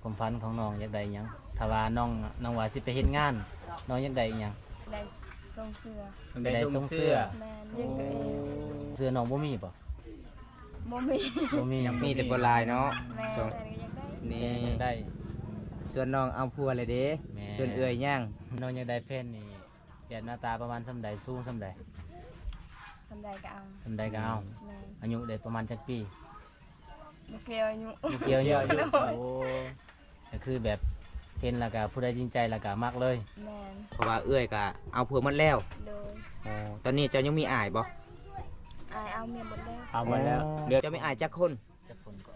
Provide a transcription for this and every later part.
ຄວາມຝັນຂອງນ້ອງຢາກໄດ້ຫຍັງ? ຖ້າວ່ານ້ອງ ນ້ອງວ່າຊິໄປເຮັດງານ ນ້ອງຢາກໄດ້ອີ່ຫຍັງ? ໄດ້ຊົງເສື້ອ. ຢາກໄດ້ຊົງເສື້ອ. ແມ່ນ ຢາກໄດ້. ໂອ້ ເສື້ອນ້ອງບໍ່ມີບໍ່? ບໍ່ມີ. ບໍ່ມີ. ຍັງມີແຕ່ບໍ່ຫຼາຍເນາະ. ແມ່ນ ສ່ວນ ແຕ່ກໍຢາກໄດ້. ນີ້ ຢາກໄດ້. ສ່ວນນ້ອງເອົາຜົວແລ້ວເດ້? ແມ່ນ. ສ່ວນເອື້ອຍຍັງ. ນ້ອງຢາກໄດ້ແຟນນີ້ ແບບໜ້າຕາປະມານສ່ຳໃດ? ສູງສ່ຳໃດ? ສ່ຳໃດກໍເອົາ. ສ່ຳໃດກໍເອົາ. ແມ່ນ. ອາຍຸໄດ້ປະມານຈັກປີ? ບໍ່ກ່ຽວອາຍຸ. ບໍ່ກ່ຽວອາຍຸ. ໂອ້ ກໍຄືແບບເຫັນແລ້ວກໍຜູ້ໃດຈິງໃຈແລ້ວກໍມັກເລີຍ. ແມ່ນ. ເພາະວ່າເອື້ອຍກໍເອົາຜົວໝົດແລ້ວ. ໂດຍ. ໂອ້ ຕອນນີ້ເຈົ້າຍັງມີອ້າຍບໍ່? ອ້າຍເອົາເມຍໝົດແລ້ວ. ເອົາໝົດແລ້ວ. ໂອ້ ເຫຼືອ ເຈົ້າມີອ້າຍຈັກຄົນ? ຈັກຄົນກໍ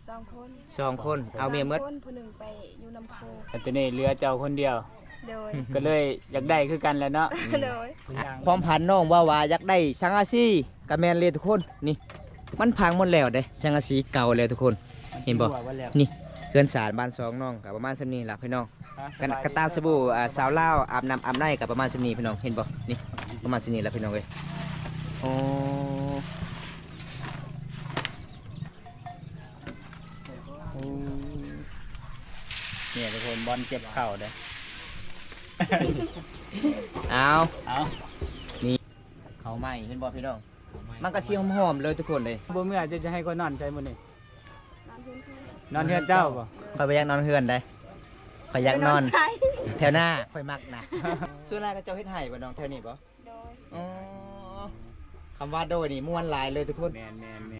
ສອງຄົນ. ສອງຄົນ. ເອົາເມຍໝົດ. ສາມຄົນ ຜູ້ໜຶ່ງໄປຢູ່ນຳໂຄ. ແຕ່ຕອນນີ້ເຫຼືອເຈົ້າຄົນດຽວ. ໂດຍ. ກໍເລີຍຢາກໄດ້ຄືກັນແຫຼະເນາະ. ໂດຍ. ຄວາມຝັນນ້ອງເວົ້າວ່າຢາກໄດ້ສັງກະສີ ກໍແມ່ນເລີຍທຸກຄົນ. ນີ້ ມັນພັງໝົດແລ້ວເດ້ ສັງກະສີເກົ່າແລ້ວທຸກຄົນ. ເຫັນບໍ່? ມັນຮົ່ວໝົດແລ້ວ. ນີ້ ເຮືອນຊານບ້ານຊ່ອງນ້ອງກໍປະມານສ່ຳນີ້ລະພີ່ນ້ອງ. ກະ ກະຕາມສະບູ ອ່າ ສາວລາວອາບນ້ຳອາບໃນກໍປະມານສ່ຳນີ້ພີ່ນ້ອງ ເຫັນບໍ່? ນີ້ ປະມານສ່ຳນີ້ລະພີ່ນ້ອງເອີຍ. ໂອ້ ໂອ້ ນີ້ທຸກຄົນ ບ່ອນເກັບເຂົ້າເດ້. ເອົາ ເອົາ ນີ້ ເຂົ້າໃໝ່ ເຫັນບໍ່ພີ່ນ້ອງ? ມັນກໍຊິຫອມໆເລີຍທຸກຄົນເລີຍ. ບໍ່ເມື່ອ ເຈົ້າຈະໃຫ້ຂ້ອຍນອນໃສມື້ນີ້? ນອນເຮືອນເຈົ້າບໍ່? ຂ້ອຍບໍ່ຢາກນອນເຮືອນໃດ ຂ້ອຍຢາກນອນ ນອນໃສ? ແຖວໜ້າ ຂ້ອຍມັກນະ. ສ່ວນຫຼາຍເຂົາເຈົ້າເຮັດໄຮ່ບໍ່ນ້ອງ ແຖວນີ້ບໍ່? ໂດຍ. ອໍ ຄຳວ່າໂດຍນີ້ມ່ວນຫຼາຍເລີຍທຸກຄົນ. ແມ່ນໆໆ.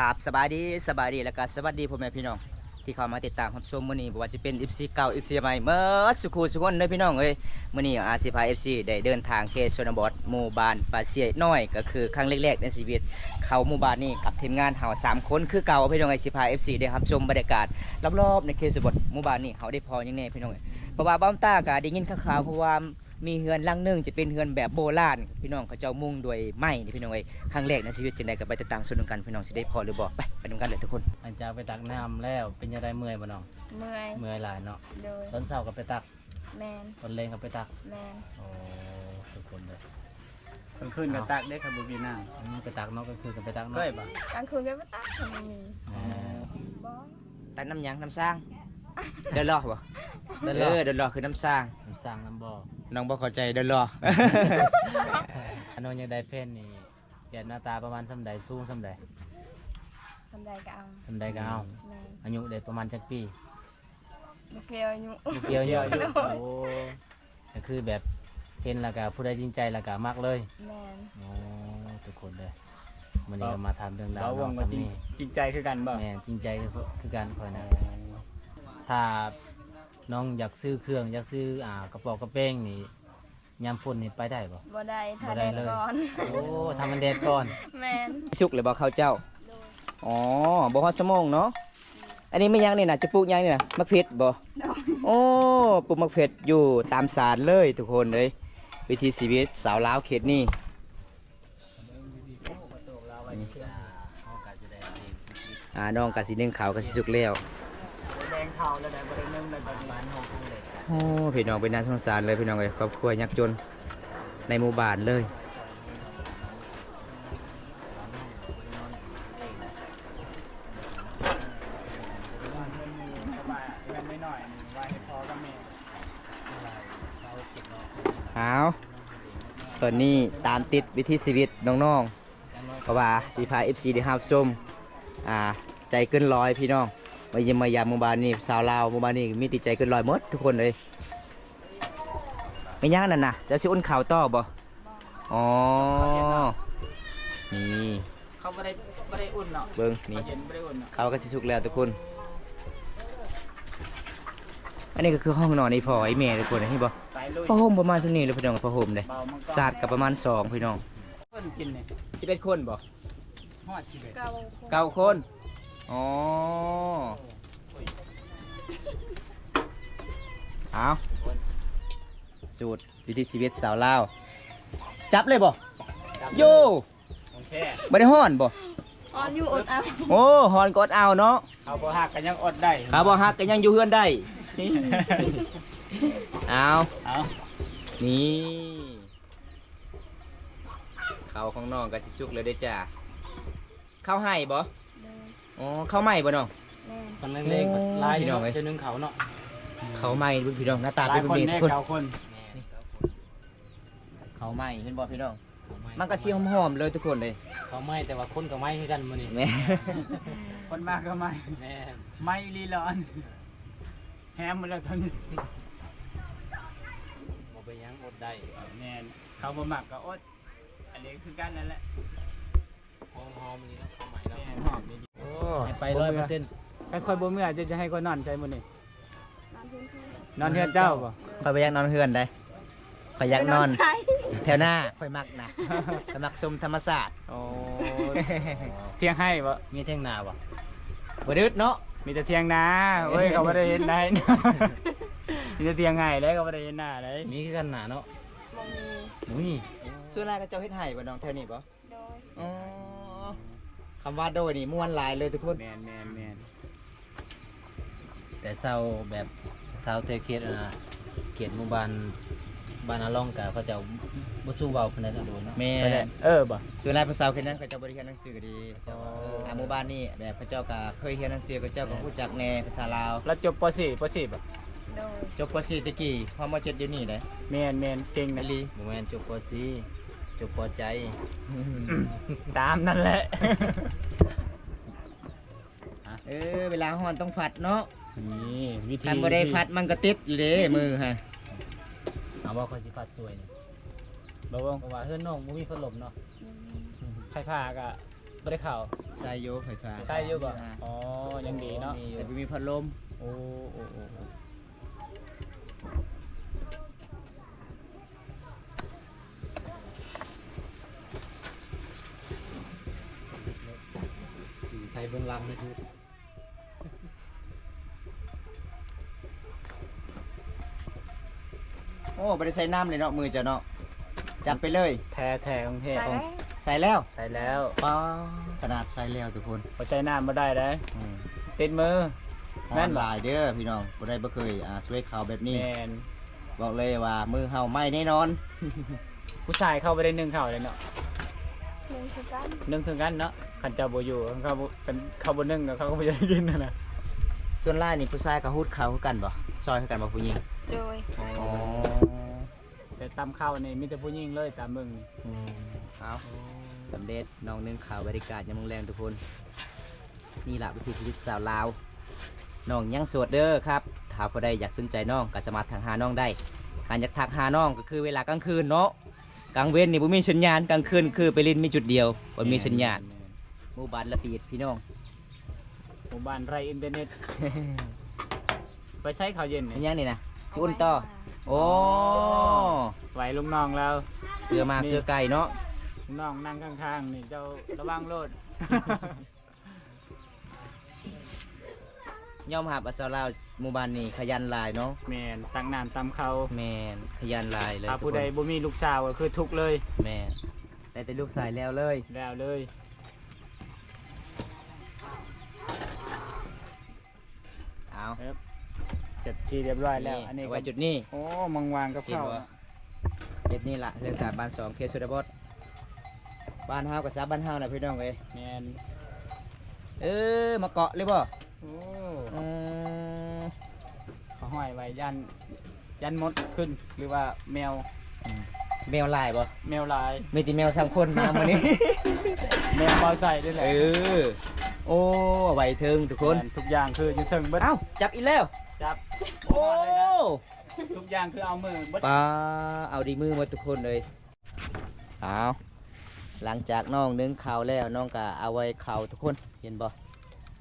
ຄັບ ສະບາຍດີ ສະບາຍດີ ແລ້ວກໍສະຫວັດດີພໍ່ແມ່ພີ່ນ້ອງທີ່ເຂົ້າມາຕິດຕາມຮັບຊົມມື້ນີ້ ບໍ່ວ່າຈະເປັນເອັຟຊີເກົ່າ ເອັຟຊີໃໝ່ ໝົດສູ່ຄູ່ສູ່ຄົນເດີພີ່ນ້ອງເອີຍ. ມື້ນີ້ອາຊິພາເອັຟຊີໄດ້ເດີນທາງເຂດຊົນນະບົດ ໝູ່ບ້ານປ່າເຊຍນ້ອຍ ກໍຄືຄັ້ງແລກໆໃນຊີວິດ ເຂົ້າໝູ່ບ້ານນີ້ກັບທີມງານເຮົາສາມຄົນຄືເກົ່າພີ່ນ້ອງເອີຍ. ຊິພາເອັຟຊີໄດ້ຮັບຊົມບັນຍາກາດລອບໆໃນເຂດຊົນນະບົດ ໝູ່ບ້ານນີ້ເຮົາໄດ້ພໍ້ຫຍັງແດ່ພີ່ນ້ອງເອີຍ. ເພາະວ່າບ່າວຕາກໍໄດ້ຍິນຂ່າວໆ ເພາະວ່າ ມີເຮືອນຫຼັງໜຶ່ງຈະເປັນເຮືອນແບບໂບລານ ພີ່ນ້ອງ ເຂົາເຈົ້າມຸງດ້ວຍໄມ້ນີ້ພີ່ນ້ອງເອີຍ. ຄັ້ງແລກໃນຊີວິດ ຈັ່ງໃດກໍໄປຕິດຕາມຊົມນຳກັນພີ່ນ້ອງ ຊິໄດ້ພໍຫຼືບໍ່. ໄປ ໄປນຳກັນເລີຍທຸກຄົນ. ຫຼັງຈາກໄປຕັກນ້ຳແລ້ວ ເປັນຈັ່ງໃດ ເມື່ອຍບໍ່ນ້ອງ? ເມື່ອຍ. ເມື່ອຍຫຼາຍເນາະ. ໂດຍ. ຕອນເຊົ້າກໍໄປຕັກ? ແມ່ນ. ຕອນແລງກໍໄປຕັກ? ແມ່ນ. ໂອ້ ທຸກຄົນເດີ ກາງຄືນກໍຕັກເດ້ ຄັນບໍ່ມີນ້ຳ. ອືມ ໄປຕັກເນາະ ກາງຄືນກໍໄປຕັກເນາະ. ເຄີຍບໍ່? ກາງຄືນກໍໄປຕັກ ຄັນບໍ່ມີ. ແມ່ນ. ບໍ່. ຕັກນ້ຳຫຍັງ? ນ້ຳສ້າງ? ດອນລໍບໍ່? ດອນລໍ. ເອີ ດອນລໍຄືນ້ຳສ້າງ. ນ້ຳສ້າງນ້ຳບໍ່? ນ້ອງບໍ່ເຂົ້າໃຈດອນລໍ. ອັນນ້ອງຢາກໄດ້ແຟນນີ້ ແບບໜ້າຕາປະມານສ່ຳໃດ? ສູງສ່ຳໃດ? ສ່ຳໃດກໍເອົາ. ສ່ຳໃດກໍເອົາ. ແມ່ນ. ອາຍຸໄດ້ປະມານຈັກປີ? ບໍ່ກ່ຽວອາຍຸ. ບໍ່ກ່ຽວອາຍຸ. ໂອ້ ກໍຄືແບບເຫັນແລ້ວກໍຜູ້ໃດຈິງໃຈແລ້ວກໍມັກເລີຍ. ແມ່ນ. ໂອ້ ທຸກຄົນເດີ ມື້ນີ້ກໍມາຖາມເລື່ອງລາວນ້ອງສາມີ. ຈິງໃຈຄືກັນບໍ່? ແມ່ນ ຈິງໃຈຄືກັນຂ້ອຍນະ. ຖ້ານ້ອງຢາກຊື້ເຄື່ອງ ຢາກຊື້ ອ່າ ກະປອກກະແປງນີ້ ຍາມຝົນນີ້ໄປໄດ້ບໍ່? ບໍ່ໄດ້ ຖ້າແດດກ່ອນ. ໂອ້ ຖ້າມັນແດດກ່ອນ. ແມ່ນ. ສຸກແລ້ວບໍ່ເຂົ້າເຈົ້າ? ໂດຍ. ອໍ ບໍ່ຮອດຊົ່ວໂມງເນາະ. ອັນນີ້ແມ່ນຫຍັງນີ້ນະ? ຈະປູກຫຍັງນີ້ນະ? ໝາກເຜັດບໍ່? ໂດຍ. ໂອ້ ປູກໝາກເຜັດຢູ່ຕາມສານເລີຍທຸກຄົນເອີຍ. ວິຖີຊີວິດຊາວລາວເຂດນີ້. ອ່າ ນ້ອງກະຊິໜຶ້ງເຂົ້າ ກະຊິສຸກແລ້ວ. ໂອ້ ພີ່ນ້ອງ ເປັນໜ້າສົງສານເລີຍ ພີ່ນ້ອງເອີຍ ຄອບຄົວຍາກຈົນໃນໝູ່ບ້ານເລີຍ. ເອົາ ຕອນນີ້ຕາມຕິດວິຖີຊີວິດນ້ອງໆ ເພາະວ່າຊິພາເອັຟຊີໄດ້ຮັບຊົມ ອ່າ ໃຈເກີນຮ້ອຍພີ່ນ້ອງ ມາຢ້ຽມມາຢາມໝູ່ບ້ານນີ້. ຊາວລາວໝູ່ບ້ານນີ້ມີແຕ່ໃຈເກີນຮ້ອຍໝົດທຸກຄົນເອີຍ. ແມ່ນຫຍັງນັ້ນນະ? ເຈົ້າຊິອຸ່ນເຂົ້າຕໍ່ບໍ່? ອໍ ນີ້ ເຂົາບໍ່ໄດ້ ບໍ່ໄດ້ອຸ່ນເນາະ. ເບິ່ງນີ້ ເຂົາເຢັນ ບໍ່ໄດ້ອຸ່ນເນາະ. ເຂົ້າກໍຊິສຸກແລ້ວທຸກຄົນ. ອັນນີ້ກໍຄືຫ້ອງນອນອີ່ພໍ່ອີ່ແມ່ທຸກຄົນ ເຫັນບໍ່? ຜ້າຫົ່ມປະມານສ່ຳນີ້ເລີຍພີ່ນ້ອງ ຜ້າຫົ່ມເດ້. ສາດກໍປະມານສອງພີ່ນ້ອງ. ຄົນກິນນີ້ ສິບເອັດຄົນບໍ່? ຮອດສິບເອັດ. ເກົ້າຄົນ. ເກົ້າຄົນ. ອໍ ເອົາ ສູດວິຖີຊີວິດຊາວລາວ. ຈັບເລີຍບໍ່? ໂຢ ບໍ່ໄດ້ຮ້ອນບໍ່? ຮ້ອນຢູ່ ອົດເອົາ. ໂອ້ ຮ້ອນກໍອົດເອົາເນາະ. ເຂົາບໍ່ຮັກກໍຍັງອົດໄດ້. ເຂົາບໍ່ຮັກກໍຍັງຢູ່ເຮືອນໄດ້. ເອົາ ເອົາ ນີ້ ໂ ເຂົ້າຂອງນ້ອງກໍຊິສຸກແລ້ວເດ້ຈ້າ. ເຂົ້າໄຮ່ບໍ່? ໂດຍ. ອໍ ເຂົ້າໄມ້ບໍ່ນ້ອງ? ແມ່ນ. ຕອນແລງໆ ໂອ້ ຫຼາຍຢູ່ເນາະ ພີ່ນ້ອງເອີຍ ເທື່ອໜຶ່ງເຂົ້າເນາະ. ເຂົ້າໄມ້ເບິ່ງພີ່ນ້ອງ ໜ້າຕາເປັນແບບນີ້ ຫຼາຍຄົນເດ້ ທຸກຄົນ ເກົ້າຄົນ. ແມ່ນ ເຂົ້າໄມ້ ເຫັນບໍ່ພີ່ນ້ອງ? ເຂົ້າໄມ້ ມັນກໍຊິຫອມໆເລີຍທຸກຄົນເລີຍ. ເຂົ້າໄມ້ ແຕ່ວ່າຄົນກໍໄມ້ຄືກັນມື້ນີ້. ແມ່ນ. ຄົນມາກໍໄມ້. ແມ່ນ. ໄມ້ອີ່ຫຼີຫຼອນ ແຮມໝົດແລ້ວຕອນນີ້. ບໍ່ເປັນຫຍັງ ອົດໄດ້. ແມ່ນ. ເຂົາບໍ່ມັກກໍອົດ. ອັນນີ້ຄືກັນນັ້ນແຫຼະ. ຫອມໆ ນີ້ເນາະ ເຂົ້າໄມ້ເນາະ. ແມ່ນ ຫອມດີ. ໂອ້ ໃຫ້ໄປຮ້ອຍເປີເຊັນ. ຄັນຂ້ອຍບໍ່ເມືອ ເຈົ້າຈະໃຫ້ຂ້ອຍນອນໃສມື້ນີ້? ນອນເຮືອນເຈົ້າບໍ່? ຂ້ອຍບໍ່ຢາກນອນເຮືອນໃດ. ຂ້ອຍຢາກນອນ ໄປນອນໃສ? ແຖວໜ້າ ຂ້ອຍມັກນະ. ຂ້ອຍມັກຊົມທຳມະຊາດ. ໂອ້ ຖຽງໄຮ່ບໍ່? ມີຖຽງນາບໍ່? ບໍ່ດຶດເນາະ. ມີແຕ່ຖຽງນາ. ໂອ້ຍ ເຂົາບໍ່ໄດ້ເຮັດນາ ມີແຕ່ຖຽງໄຮ່ເດ້ ເຂົາບໍ່ໄດ້ເຮັດນາເດ້. ມີຄືກັນນາເນາະ. ບໍ່ມີ. ບໍ່ມີ. ສ່ວນຫຼາຍເຂົາເຈົ້າເຮັດໄຮ່ບໍ່ນ້ອງ ແຖວນີ້ບໍ່? ໂດຍ. ອໍ ຄຳວ່າໂດຍນີ້ມ່ວນຫຼາຍເລີຍທຸກຄົນ. ແມ່ນໆໆ. ແຕ່ຊາວແບບ ຊາວແຖວເຂດ ອັນນ່າ ເຂດໝູ່ບ້ານ ບ້ານອາລອງກະ ເຂົາເຈົ້າບໍ່ສູ້ເວົ້າປານໃດດອກໂດຍເນາະ. ແມ່ນ. ເອີ ບໍ່ ສ່ວນຫຼາຍພວກຊາວເຂດນັ້ນ ເຂົາເຈົ້າບໍ່ໄດ້ຮຽນໜັງສືກໍດີ. ເຂົາເຈົ້າວ່າ ເອີ ເອີ ອ່າ ໝູ່ບ້ານນີ້ແບບເຂົາເຈົ້າກະເຄີຍຮຽນໜັງສື ເຂົາເຈົ້າກໍ ແມ່ນ ຮູ້ຈັກແດ່ພາສາລາວ. ລາວຈົບ ປໍສີ່ ປໍສີ່ບໍ່? ໂດຍ. ຈົບ ປໍສີ່ ແຕ່ກີ້ ຮອດ ມໍເຈັດ ດຽວນີ້ເດ້. ແມ່ນໆ ເກັ່ງນະ. ອີ່ຫຼີ. ບໍ່ແມ່ນຈົບ ປໍສີ່ ຈົບ ປໍໃຈ. ຕາມນັ້ນແຫຼະ. ເອີ ເວລາຮ້ອນຕ້ອງຟັດເນາະ. ນີ້ວິທີ ຄັນບໍ່ໄດ້ຟັດມັນກໍຕິດເດ້ມືຫັ້ນ. ເອົາບໍ່ ຂ້ອຍຊິຟັດຊ່ວຍນີ້. ບໍ່ ເພາະວ່າເຮືອນນ້ອງບໍ່ມີພັດລົມເນາະ. ອືມ ໄຟຟ້າກໍບໍ່ໄດ້ເຂົ້າ. ໃຊ້ຢູ່ໄຟຟ້າ. ໃຊ້ຢູ່ບໍ່? ອ່າ ອໍ ຍັງດີເນາະ. ມີຢູ່ ແຕ່ບໍ່ມີພັດລົມ. ໂອ້ ໂອ້ ໂອ້ ໂອ້. ໄທເບື້ອງຫຼັງນີ້ຄື ໂອ້ ບໍ່ໄດ້ໃສ່ນ້ຳເລີຍເນາະ ມືເຈົ້າເນາະ. ຈັບໄປເລີຍ. ແທ້ໆ ຂອງແທ້. ໃສ່ແລ້ວ ໃສ່ແລ້ວ. ປາ ຂະໜາດໃສ່ແລ້ວທຸກຄົນ ບໍ່ໃສ່ນ້ຳບໍ່ໄດ້ເດ້. ອືມ ຕິດມື. ຮ້ອນ ແມ່ນບໍ່? ຫຼາຍເດີພີ່ນ້ອງ ຜູ້ໃດບໍ່ເຄີຍ ອ່າ ຊ່ວຍເຂົ້າແບບນີ້. ແມ່ນ. ບອກເລີຍວ່າມືເຮົາໄໝ້ແນ່ນອນ. ຜູ້ຊາຍເຂົາບໍ່ໄດ້ໜຶ້ງເຂົ້າເລີຍເນາະ. ໜຶ້ງຄືກັນ. ໜຶ້ງຄືກັນເນາະ. ຄັນເຈົ້າບໍ່ຢູ່ ຄັນເຂົາບໍ່ ຄັນເຂົາບໍ່ໜຶ້ງ ເຂົາກໍບໍ່ຢາກກິນຫັ້ນນະ. ສ່ວນຫຼາຍນີ້ຜູ້ຊາຍກໍຫຸດເຂົ້າຄືກັນບໍ່? ຊ່ອຍຄືກັນບໍ່ຜູ້ຍິງ? ໂດຍ. ອໍ ແຕ່ຕຳເຂົ້ານີ້ມີແຕ່ຜູ້ຍິງເລີຍ ຕາມເບິ່ງນີ້. ອືມ ເອົາ ໂອ້ ສຳເລັດ ນ້ອງໜຶ້ງເຂົ້າ ບັນຍາກາດຍາມແລງໆ ທຸກຄົນ. ນີ້ລະວິຖີຊີວິດສາວລາວ. ນ້ອງຍັງໂສດເດີຄັບ ຖ້າຜູ້ໃດຢາກສົນໃຈນ້ອງກໍສາມາດທັກຫານ້ອງໄດ້. ຄັນຢາກທັກຫານ້ອງກໍຄືເວລາກາງຄືນເນາະ. ກາງເວັນນີ້ບໍ່ມີສັນຍານ ກາງຄືນຄືໄປຫຼິ້ນມີຈຸດດຽວ ບໍ່ມີສັນຍານ. ແມ່ນໆ ໝູ່ບ້ານລະປີດພີ່ນ້ອງ. ໝູ່ບ້ານໄຮ້ອິນເຕີເນັດ. ໄປໃສເຂົ້າເຢັນນີ້? ຫຍັງນີ້ນະ? ຊິອຸ່ນຕໍ່. ໂອ້ ໄຫວລຸງນ້ອງລາວ ເກືອມາເກືອໄກ່ເນາະ. ນ້ອງນັ່ງຂ້າງໆນີ້ ເຈົ້າລະວັງໂລດ. ຍອມຮັບວ່າຊາວລາວໝູ່ບ້ານນີ້ຂະຫຍັນຫຼາຍເນາະ. ແມ່ນ ຕັກນ້ຳຕຳເຂົ້າ. ແມ່ນ ຂະຫຍັນຫຼາຍເລີຍ. ຖ້າຜູ້ໃດບໍ່ມີລູກສາວກໍຄືທຸກເລີຍ. ແມ່ນ ໄດ້ແຕ່ລູກຊາຍແລ້ວເລີຍ. ແລ້ວເລີຍ. ເອົາ ເອີບ ເກັບທີ່ຮຽບຮ້ອຍແລ້ວ. ນີ້ ອັນນີ້ ເອົາໄວ້ຈຸດນີ້. ໂອ້ ມັງວາງກັບເຂົ້າ. ເຮັດນີ້ລະ ເຮືອນສາມບ້ານສອງ ເຂດຊົນນະບົດ. ບ້ານເຮົາກໍສາມບ້ານເຮົານະພີ່ນ້ອງເອີຍ. ແມ່ນ. ເອີ ມາເກາະເລີຍບໍ່? ໂອ້ ອືມ ເຂົາຫ້ອຍໄວ້ຢ້ານ ຢ້ານມົດຂຶ້ນ ຫຼືວ່າແມວ. ອືມ ແມວຫຼາຍບໍ່? ແມວຫຼາຍ. ມີແຕ່ແມວສາມຄົນມາມື້ນີ້. ແມວເອົາໃສ່ເດ້ແຫຼະ. ເອີ ໂອ້ ໄວ້ເທິງທຸກຄົນ. ແມ່ນ ທຸກຢ່າງຄືຢູ່ເທິງເບິດ. ເອົ້າ ຈັບອີກແລ້ວ. ຈັບ. ໂອ້ ທຸກຢ່າງຄືເອົາມືເບິດ. ປາ ເອົາດີມືໝົດທຸກຄົນເລີຍ. ເອົາ ຫຼັງຈາກນ້ອງໜຶ້ງເຂົ້າແລ້ວ ນ້ອງກໍເອົາໄວ້ເຂົ້າທຸກຄົນ ເຫັນບໍ່?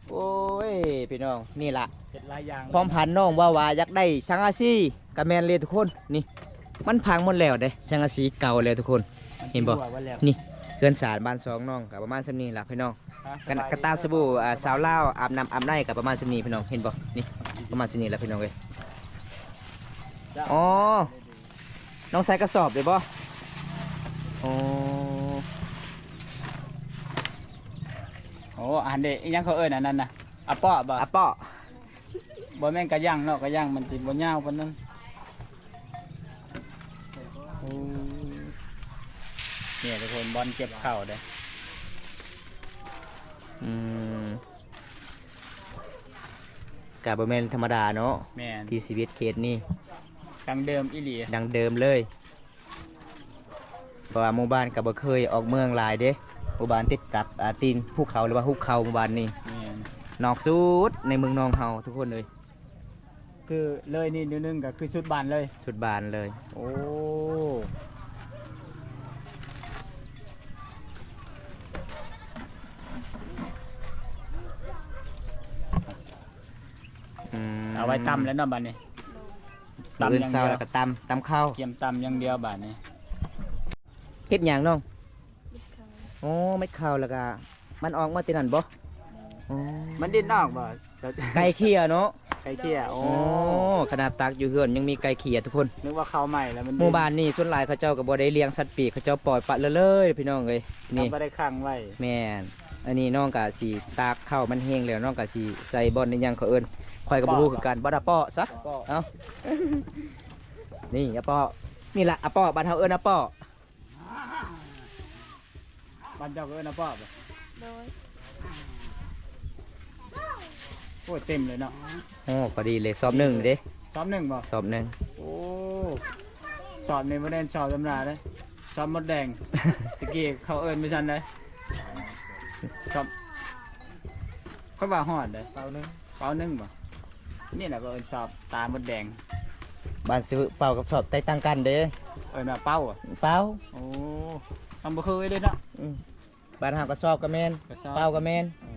ໂອ້ຍ ພີ່ນ້ອງ ນີ້ລະ ເຮັດຫຼາຍຢ່າງ ຄວາມຝັນນ້ອງເວົ້າວ່າຢາກໄດ້ສັງກະສີ ກໍແມ່ນເລີຍທຸກຄົນ. ນີ້ ມັນພັງໝົດແລ້ວເດ້ ສັງກະສີເກົ່າແລ້ວທຸກຄົນ ເຫັນບໍ່? ນີ້ ເຮືອນຊານບ້ານຊ່ອງນ້ອງກໍປະມານສ່ຳນີ້ລະພີ່ນ້ອງ. ກະ ກະຕາສະບູ່ ອ່າ ສາວລາວອາບນ້ຳອາບໃນກໍປະມານສ່ຳນີ້ພີ່ນ້ອງ ເຫັນບໍ່? ນີ້ ປະມານສ່ຳນີ້ລະພີ່ນ້ອງເອີຍ. ອໍ ນ້ອງໃສ່ກະສອບເດ້ບໍ່? ໂອ້ ໂອ້ ອັນເດ ອີຫຍັງເຂົາເອີ້ນອັນນັ້ນນະ? ອາເປາະບໍ່? ອາເປາະ. ບໍ່ແມ່ນກະຍັງເນາະ ກະຍັງມັນຊິບໍ່ຍາວປານນັ້ນ. ໂອ້ ນີ້ ທຸກຄົນ ບ່ອນເກັບເຂົ້າເດ້. ອືມ ກະບໍ່ແມ່ນທຳມະດາເນາະ ແມ່ນ ທີ່ຊີວິດເຂດນີ້ ດັ່ງເດີມອີ່ຫຼີ ດັ່ງເດີມເລີຍ. ເພາະວ່າໝູ່ບ້ານກໍບໍ່ເຄີຍອອກເມືອງຫຼາຍເດ້ ໝູ່ບ້ານຕິດກັບ ອາ ຕີນພູເຂົາ ຫຼືວ່າຫຸບເຂົາ ໝູ່ບ້ານນີ້. ແມ່ນ ນອກສຸດໃນເມືອງນອງເຮົາ ທຸກຄົນເອີຍ. ຄືເລີຍນີ້ນິດໜຶ່ງກໍຄືສຸດບ້ານເລີຍ ສຸດບ້ານເລີຍ. ໂອ້ ອືມ ເອົາໄວ້ຕຳແລ້ວເນາະບາດນີ້. ຕຳຢ່າງດຽວ ມື້ອື່ນເຊົ້າແລ້ວກໍຕຳ ຕຳເຂົ້າ ກຽມຕຳຢ່າງດຽວບາດນີ້. ເຮັດຫຍັງນ້ອງ? ເມັດເຂົ້າ. ອໍ ເມັດເຂົ້າ ແລ້ວກໍມັນອອກມາແຕ່ນັ້ນບໍ່? ອໍ ມັນດິ້ນອອກບໍ່? ໄກ່ເຂ້ຍເນາະ ໄກ່ເຂ້ຍ. ໂອ້ ໂອ້ ຂະໜາດຕັກຢູ່ເຮືອນຍັງມີໄກ່ເຂ້ຍ ທຸກຄົນ. ນຶກວ່າເຂົ້າໃໝ່ແລ້ວມັນດິ້ນ. ໝູ່ບ້ານນີ້ສ່ວນຫຼາຍເຂົາເຈົ້າກໍບໍ່ໄດ້ລ້ຽງສັດປີກ ເຂົາເຈົ້າປ່ອຍປະເລີຍໆ ພີ່ນ້ອງເອີຍ. ນີ້ ເຮົາບໍ່ໄດ້ຂັງໄວ້. ແມ່ນ. ອັນນີ້ນ້ອງກະຊິຕາກເຂົ້າ ມັນແຫ້ງແລ້ວ ນ້ອງກະຊິໃສ່ບ່ອນໃນຫຍັງເຂົາເອີ້ນ ຂ້ອຍກໍບໍ່ຮູ້ຄືກັນ. ບ່ອນອາເປາະຊະ. ອາເປາະ. ເອົ້າ ນີ້ອາເປາະ ນີ້ລະອາເປາະ ບ້ານເຮົາເອີ້ນອາເປາະ. ບ້ານເຈົ້າກໍເອີ້ນອາເປາະບໍ່? ໂດຍ. ໂອ້ ເຕັມເລີຍເນາະ. ໂອ້ ພໍດີເລີຍ ສອບໜຶ່ງເດ້. ສອບໜຶ່ງບໍ່? ສອບໜຶ່ງ. ໂອ້ ສອບນີ້ບໍ່ແມ່ນສອບທຳມະດາເດ້ ສອບມົດແດງ. ຕະກີ້ເຂົາເອີ້ນໄປຊັ້ນໃດ ສອບ ຂ້ອຍວ່າຮອດເດ້. ເປົາໜຶ່ງ ເປົາໜຶ່ງບໍ່? ນີ້ແຫຼະກໍເອີ້ນສອບຕາມົດແດງ. ບ້ານຊື່ເປົາກັບສອບແຕກຕ່າງກັນເດ້. ເອີ້ນວ່າເປົາ. ເປົາ. ໂອ້ ມັນບໍ່ຄືເດ້ເນາະ. ອືມ ບ້ານເຮົາກໍສອບກໍແມ່ນ ກໍສອບ ເປົາກໍແມ່ນ. ໂອ້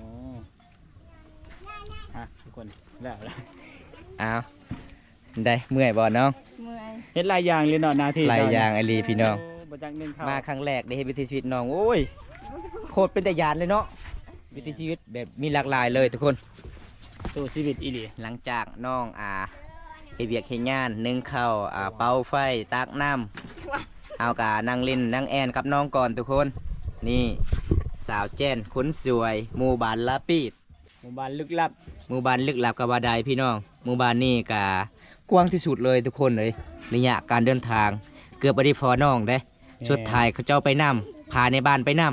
ຮະ ທຸກຄົນ ແລ້ວ ອ້າວ ໄດ້ ເມື່ອຍບໍ່ນ້ອງ? ເມື່ອຍ. ເຮັດຫຼາຍຢ່າງເລີຍເນາະ ໜ້າທີ່ ຫຼາຍຢ່າງອີ່ຫຼີພີ່ນ້ອງ. ໂອ້ ບໍ່ຈັກໜຶ່ງເຂົ້າ ມາຄັ້ງແລກໄດ້ເຫັນວິຖີຊີວິດນ້ອງ ໂອ້ຍ ໂຄດເປັນຕາຢ້ານເລີຍເນາະ. ວິຖີຊີວິດແບບມີຫຼາກຫຼາຍເລີຍທຸກຄົນ ສູ້ຊີວິດອີ່ຫຼີ. ຫຼັງຈາກນ້ອງ ອ່າ ເຮັດວຽກເຮັດງານ ໜຶ້ງເຂົ້າ ອ່າ ເປົ່າໄຟ ຕັກນ້ຳ ເຮົາກະນັ່ງຫຼິ້ນນັ່ງແອ່ນກັບນ້ອງກ່ອນທຸກຄົນ. ນີ້ ສາວແຈ້ນຄົນສວຍ ໝູ່ບ້ານລາປີດ. ໝູ່ບ້ານລຶກລັບ ໝູ່ບ້ານລຶກລັບກໍວ່າໄດ້ພີ່ນ້ອງ. ໝູ່ບ້ານນີ້ກະກວ້າງທີ່ສຸດເລີຍທຸກຄົນເອີຍ. ໄລຍະການເດີນທາງເກືອບບໍ່ໄດ້ພໍນ້ອງເດ້. ແມ່ນ. ສຸດທ້າຍເຂົາເຈົ້າໄປນຳ ພາໃນບ້ານໄປນຳ.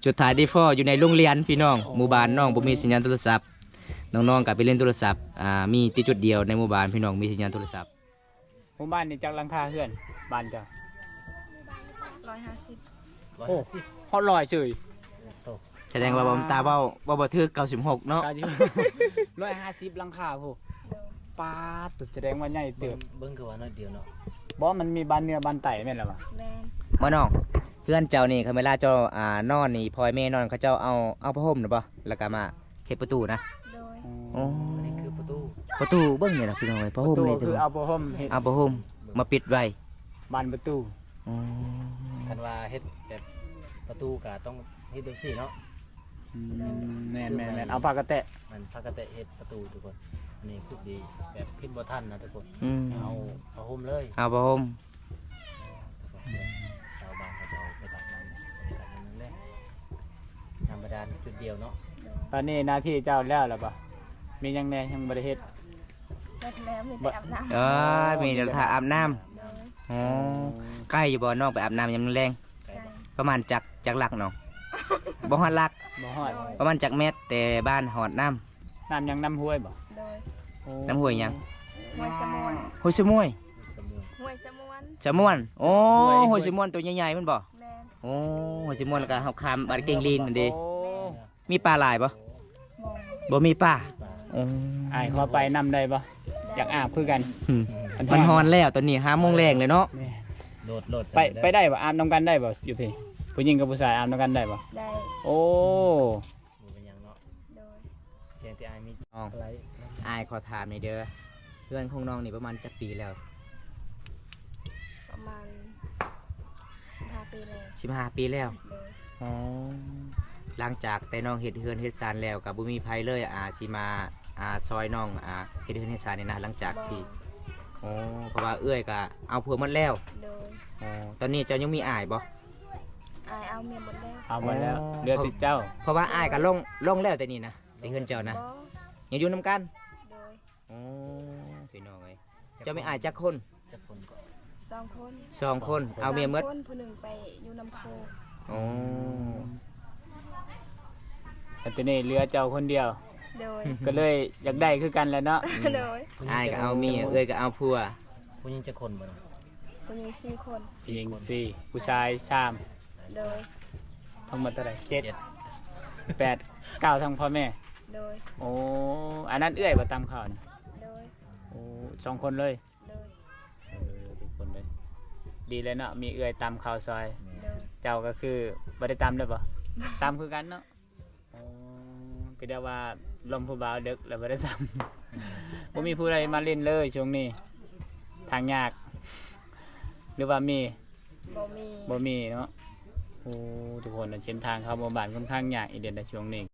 ສຸດທ້າຍໄດ້ພໍ້ຢູ່ໃນໂຮງຮຽນພີ່ນ້ອງ. ໂອ້ ໝູ່ບ້ານນ້ອງບໍ່ມີສັນຍານໂທລະສັບ. ນ້ອງໆກໍໄປຫຼິ້ນໂທລະສັບ ອ່າ ມີແຕ່ຈຸດດຽວໃນໝູ່ບ້ານພີ່ນ້ອງມີສັນຍານໂທລະສັບ. ໝູ່ບ້ານນີ້ຈັກຫຼັງຄາເຮືອນ ບ້ານເຈົ້າ? ຮ້ອຍຫ້າສິບ. ໂອ້ ຮ້ອຍຫ້າສິບ ຮອດຮ້ອຍເສີຍ. ສະແດງວ່າ ອ່າ ຕາເວົ້າ ເວົ້າບໍ່ຖືກ ເກົ້າສິບຫົກເນາະ. ເກົ້າສິບ ຮ້ອຍຫ້າສິບຫຼັງຄາພຸ້ນ. ໂດຍ. ປາດ ສະແດງວ່າໃຫຍ່ເຕີບ. ເບິ່ງ ເບິ່ງຄືວ່າໜ້ອຍດຽວເນາະ. ບໍ່ ມັນມີບ້ານເໜືອບ້ານໃຕ້ແມ່ນລະວະ? ແມ່ນ. ມານ້ອງ ເຮືອນເຈົ້ານີ້ ຄັນເວລາເຈົ້າ ອ່າ ນອນນີ້ ພໍ່ແມ່ນອນ ເຂົາເຈົ້າເອົາ ເອົາຜ້າຫົ່ມນະບໍ່? ແລ້ວກໍມາເຮັດປະຕູນະ. ໂດຍ. ອໍ ອໍ ອັນນີ້ຄືປະຕູ ປະຕູເບິ່ງນີ້ນະພີ່ນ້ອງເອີຍ ຜ້າຫົ່ມນີ້ ປະຕູຄືເອົາຜ້າຫົ່ມເຮັດ ເອົາຜ້າຫົ່ມມາປິດໄວ້ ບານປະຕູ. ອໍ ຄັນວ່າເຮັດແບບປະຕູກໍຕ້ອງເຮັດຈັ່ງຊີ້ເນາະ. ອືມ ແມ່ນໆໆ ເອົາຜ້າກະແຕະ ແມ່ນ ຜ້າກະແຕະເຮັດປະຕູທຸກຄົນ. ອັນນີ້ຄືຊິແບບຜິດບໍ່ທັນນະທຸກຄົນ. ອືມ ເອົາຜ້າຫົ່ມເລີຍ ເອົາຜ້າຫົ່ມ. ຊາວບ້ານເຂົາເຈົ້າໄປຕັກນ້ຳ ໄປຕັກນ້ຳນັ້ນແຫຼະ ນ້ຳບາດານຈຸດດຽວເນາະ. ຕອນນີ້ໜ້າທີ່ເຈົ້າແລ້ວລະບໍ່? ມີຫຍັງແດ່ຍັງບໍ່ໄດ້ເຮັດ? ເບິດແລ້ວ ມີແຕ່ອາບນ້ຳ. ເອີຍ ມີແຕ່ຖ້າອາບນ້ຳ. ໂດຍ. ອໍ ໄກຢູ່ບໍ່ນ້ອງໄປອາບນ້ຳຍາມແລງ? ໄກ. ປະມານຈັກ ຈັກຫຼັກນ້ອງ? ບໍ່ຮອດຫຼັກ. ບໍ່ຮອດ. ປະມານຈັກແມັດແຕ່ບ້ານຮອດນ້ຳ? ນ້ຳຫຍັງ ນ້ຳຫ້ວຍບໍ່? ໂດຍ. ໂອ້ ນ້ຳຫ້ວຍຫຍັງ? ຫ້ວຍສະໝວນ. ຫ້ວຍສະໝວຍ? ຫ້ວຍສະໝວນ. ສະໝວນ. ໂອ້ ຫ້ວຍ ຫ້ວຍສະໝວນໂຕໃຫຍ່ໆ ແມ່ນບໍ່? ແມ່ນ. ໂອ້ ຫ້ວຍສະໝວນ ແລ້ວກໍເຮົາຂ້າມບ້ານເກັ່ງລີນນັ້ນເດ້. ໂອ້ ມີປາຫຼາຍບໍ່? ບໍ່ ບໍ່ມີປາ. ໂອ້ ອ້າຍຂໍໄປນຳໄດ້ບໍ່? ໄດ້. ຢາກອາບຄືກັນ. ອືມ ມັນຮ້ອນແລ້ວ ຕອນນີ້ຫ້າໂມງແລງແລ້ວເນາະ. ແມ່ນ. ໂດດ ໂດດ ໄປ ໄປໄດ້ບໍ່? ອາບນຳກັນໄດ້ບໍ່? ຢູ່ພີ້ ຜູ້ຍິງກັບຜູ້ຊາຍອາບນຳກັນໄດ້ບໍ່? ໄດ້. ໂອ້ ບໍ່ເປັນຫຍັງເນາະ. ໂດຍ. ພຽງແຕ່ອ້າຍມີ ອ້າຍຂໍຖາມໜ່ອຍເດີ ເຮືອນຂອງນ້ອງນີ້ປະມານຈັກປີແລ້ວ? ປະມານສິບຫ້າປີແລ້ວ. ສິບຫ້າປີແລ້ວ. ໂດຍ. ອໍ ຫຼັງຈາກແຕ່ນ້ອງເຮັດເຮືອນເຮັດຊານແລ້ວ ກໍບໍ່ມີໃຜເລີຍ ອ່າ ຊິມາ ອ່າ ຊ່ອຍນ້ອງ ອ່າ ເຮັດເຮືອນເຮັດຊານນີ້ນະ ຫຼັງຈາກທີ່ ບໍ່. ອໍ ເພາະວ່າເອື້ອຍກໍເອົາຜົວໝົດແລ້ວ. ໂດຍ. ອໍ ຕອນນີ້ເຈົ້າຍັງມີອ້າຍບໍ່? ອ້າຍເອົາເມຍໝົດແລ້ວ. ເອົາໝົດແລ້ວ. ອໍ ເຫຼືອແຕ່ເຈົ້າ. ເພາະວ່າອ້າຍກໍລົງ ລົງແລ້ວແຕ່ນີ້ນະ ແຕ່ເຮືອນເຈົ້ານະ. ບໍ່. ຍັງຢູ່ນຳກັນ? ໂດຍ. ອໍ ພີ່ນ້ອງເອີຍ ເຈົ້າມີອ້າຍຈັກຄົນ? ຈັກຄົນກໍ ສອງຄົນ ສອງຄົນ ເອົາເມຍໝົດ ສາມຄົນ ຜູ້ໜຶ່ງໄປຢູ່ນຳໂຄ. ໂອ້ ແລ້ວຕອນນີ້ເຫຼືອເຈົ້າຄົນດຽວ ໂດຍ ກໍເລີຍຢາກໄດ້ຄືກັນແຫຼະເນາະ. ໂດຍ ອ້າຍກໍເອົາເມຍ ເອື້ອຍກໍເອົາຜົວ. ຜູ້ຍິງຈັກຄົນບັດນີ້? ຜູ້ຍິງສີ່ຄົນ ຜູ້ຍິງສີ່ ຜູ້ຊາຍສາມ. ໂດຍ ທັງໝົດເທົ່າໃດ? ເຈັດ ເຈັດ ແປດ ເກົ້າ ທັງພໍ່ແມ່. ໂດຍ ໂອ້ ອັນນັ້ນເອື້ອຍບໍ່ຕຳເຂົ້ານະ? ໂດຍ ໂອ້ ສອງຄົນເລີຍ. ໂດຍ ເອີ ທຸກຄົນເລີຍ ດີແລ້ວເນາະ ມີເອື້ອຍຕຳເຂົ້າຊ່ອຍ. ໂດຍ ເຈົ້າກໍຄືບໍ່ໄດ້ຕຳເລີຍບໍ່? ຕຳຄືກັນເນາະ. ອໍ ກໍແຕ່ວ່າລົມຜູ້ບ່າວເດິກແລ້ວບໍ່ໄດ້ຕຳ. ບໍ່ມີຜູ້ໃດມາຫຼິ້ນເລີຍຊ່ວງນີ້ ທາງຍາກ ຫຼືວ່າມີ? ບໍ່ມີ ບໍ່ມີເນາະ. ໂອ້ ທຸກຄົນ ເສັ້ນທາງເຂົ້າໝູ່ບ້ານຂ້ອນຂ້າງຍາກອີ່ຫຼີໃນຊ່ວງນີ້.